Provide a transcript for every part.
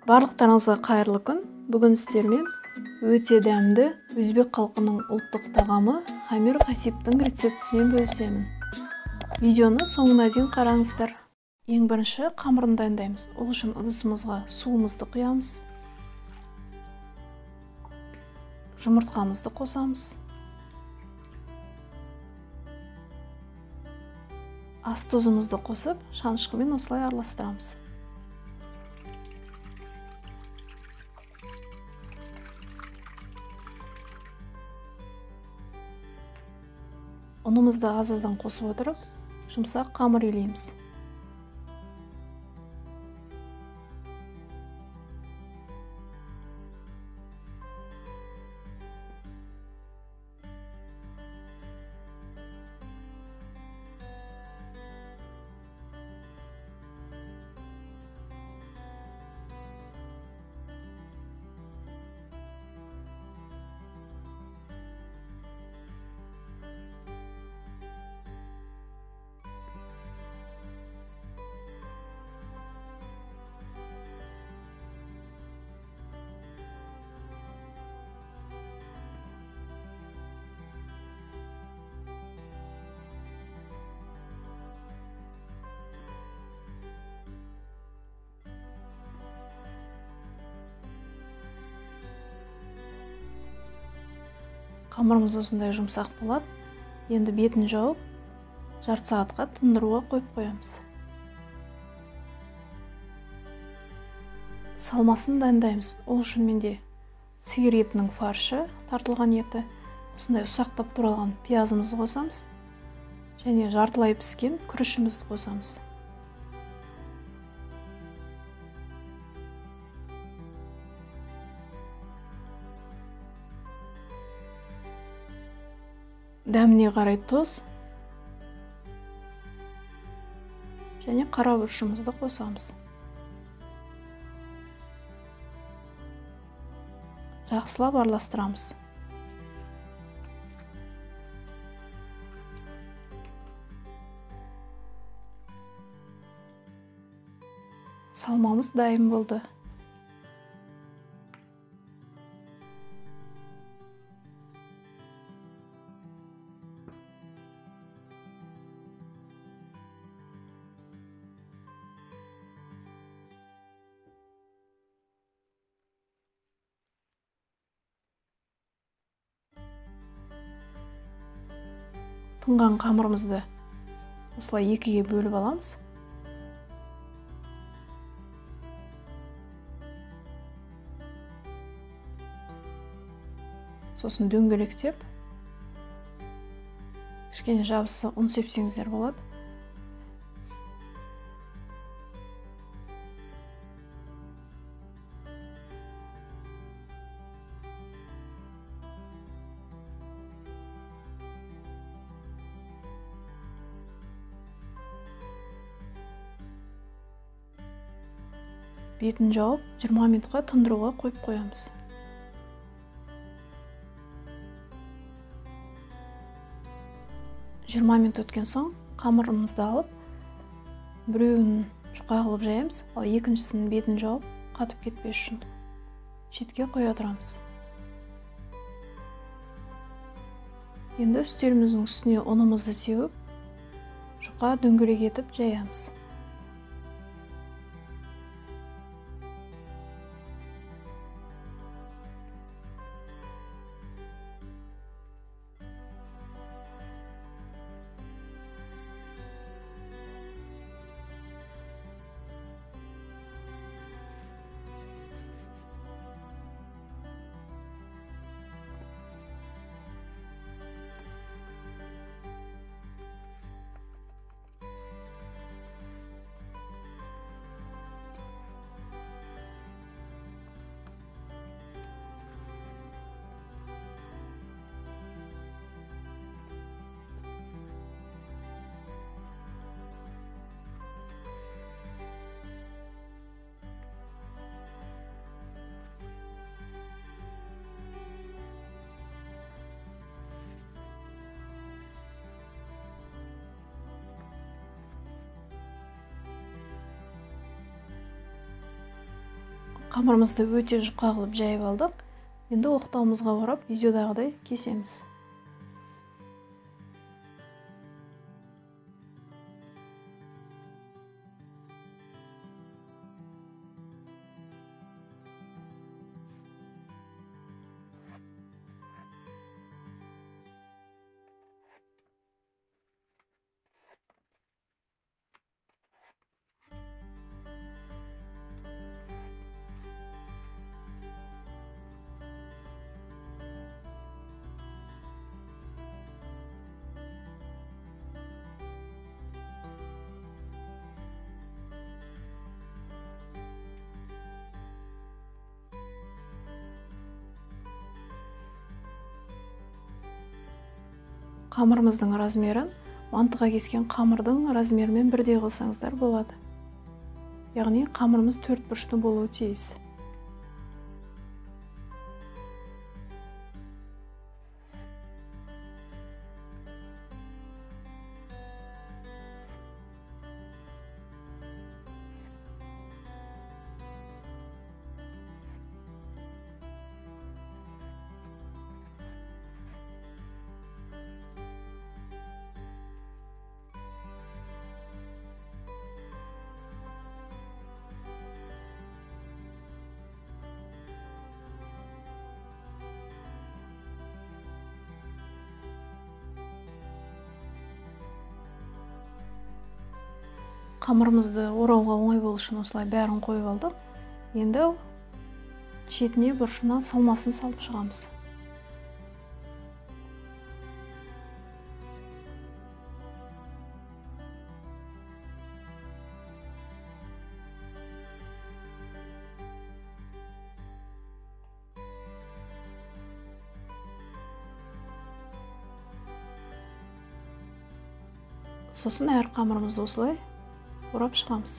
Барлықтарыңызға қайырлы күн. Бүгін сіздермен өте дәмді өзбек халқының ұлттық тағамы хамир хасибтің рецептісімен бөлісемін. Видеоны соңына дейін қараңыздар. Ең бірінші қамырын дайындаймыз. Ол үшін ыдысымызға суымызды құямыз. Жұмыртқамызды қосамыз. Ас тұзымызды қосып, шанышқымен осылай араластырамыз. Ұнымызды аз-аздан қосып отырып, жұмсақ қамыр илейміз. Қамырымыз осындай жұмсақ болады. Енді бетін жауып, жарты сағатқа тындыруға қойып қоямыз. Салмасын дайындаймыз. Ол үшін менде сиыр етінің фаршы, тартылған еті, осындай ұсақтап туралған пиязымызды қосамыз және жартылай піскен күрішімізді қосамыз. Дәміне қарай тұз және қара бұрышымызды қосамыз. Жақсылап араластырамыз. Салмамыз дайын болды. Тынған қамырымызды осылай екіге бөліп аламыз. Сосын дөңгелектеп, кішкене жабысы ұн сепсеңіздер болады. Бетін жауып, 20 минутқа тындыруға қойып қоямыз. 20 минут өткен соң қамырымызды алып, біреуін жұқа қылып жаямыз, ал екіншісінің бетін жауып, қатып кетпес үшін шетке қоя тұрамыз. Енді үстеліміздің үстіне ұнымызды сеуіп, жұқа дөңгелек етіп жаямыз. Қамырымызды өте жұқа қылып жайып алдық. Енді оқтауымызға орап, видеодағыдай кесеміз. Қамырымыздың размерін мантыға кескен қамырдың размерімен бірдей қылсаңыздар болады. Яғни қамырымыз 4 бұрышты болуы тиіс. Қамырымызды орауға оңай болу үшін осылай бәрін қойып алдық. Енді шетіне бұрышына салмасын салып шығамыз. Сосын әр қамырымызды осылай орап шығамыз.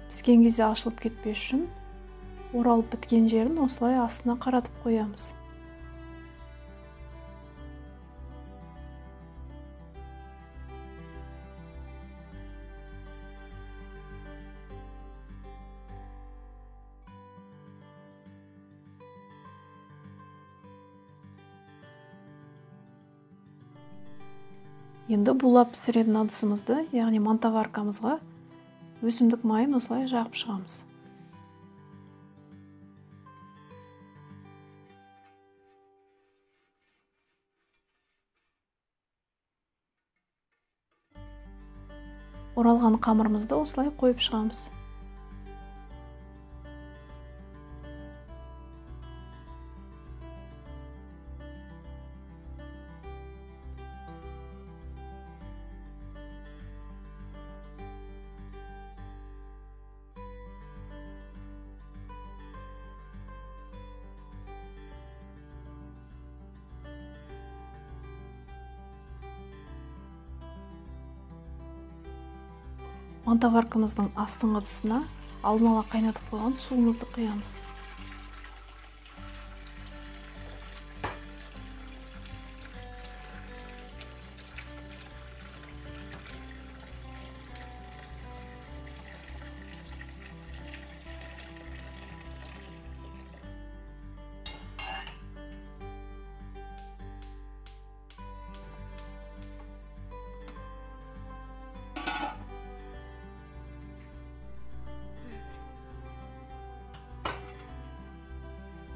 Піскен кезде ашылып кетпес үшін оралып біткен жерін осылай астына қаратып қоямыз. Енді булап пісіретін ыдысымызды, яғни мантоваркамызға өсімдік майын осылай жағып шығамыз. Оралған қамырымызды осылай қойып шығамыз. Мантоваркамыздың астыңғы ыдысына алдын ала қайнатып қойған суымызды құямыз.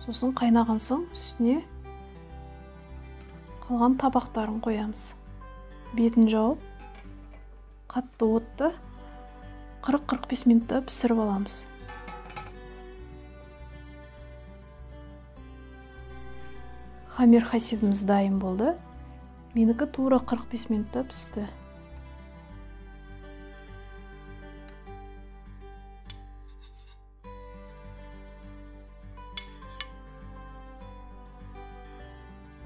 Сосын қайнаған соң үстіне қалған табақтарын қоямыз. Бетін жауып, қатты отта 40-45 минутта пісіріп аламыз. Хамир хасибіміз дайын болды. Менікі тура 45 минутта пісті.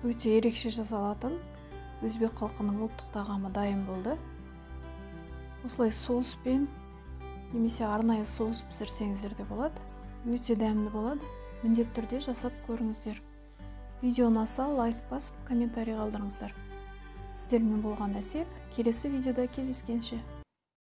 Өте ерекше жасалатын өзбек халқының ұлттық тағамы дайын болды. Осылай соуспен немесе арнайы соус пісірсеңіздер де болады. Өте дәмді болады. Міндетті түрде жасап көріңіздер. Видео ұнаса, лайк басып, комментарий қалдырыңыздар. Сіздермен болған Әсел. Келесі видеода кездескенше.